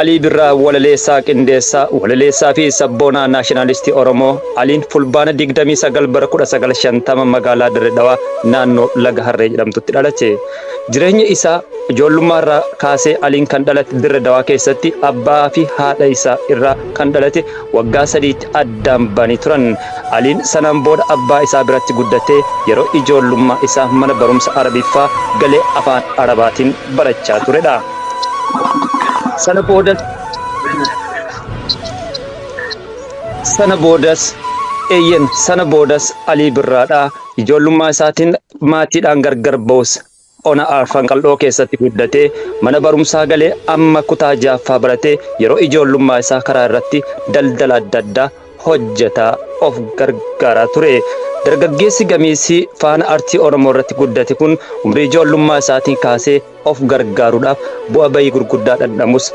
Alii Birraa Walaleessaa Qindeessaa, Walaleessaa fi Sabboonaa Naashinaalistii Oromoo Aliin Fulbaana 29 bara 1950 magaalaa Dirre Dhawaa naannoo Laga Harree jedhamtutti dhalate. Jireenya isaa ijoollummaa irraa kaasee Aliin kan dhalate Dirre Dawaa keessatti abbaa fi haadha isaa irraa kan dhalate waggaa sadiitti addaan ba'anii turan. Aliin sanaan booda abbaa isaa biratti guddatee yeroo ijoollummaa isaa mana barumsa Arabiffaa galee afaan Arabaatiin barachaa turedha. Sana boodas sana boodas eeyyen sana boodas Alii Birraadha. Ijoollummaa isaatiin maatiidhaan gargar ba'us ona Arfan Qal'oo keessatti guddatee mana barumsaa galee amma kutaa ja'affaa baratee yeroo ijoollummaa isaa karaa irratti daldala adda addaa hojjetaa of gargaaraa ture. Dargaggeessi gameessi faana artii Oromoo irratti guddate kun umrii ijoollummaa isaatiin kaasee of gargaaruudhaaf bu'a bayii gurguddaa dhandhamus.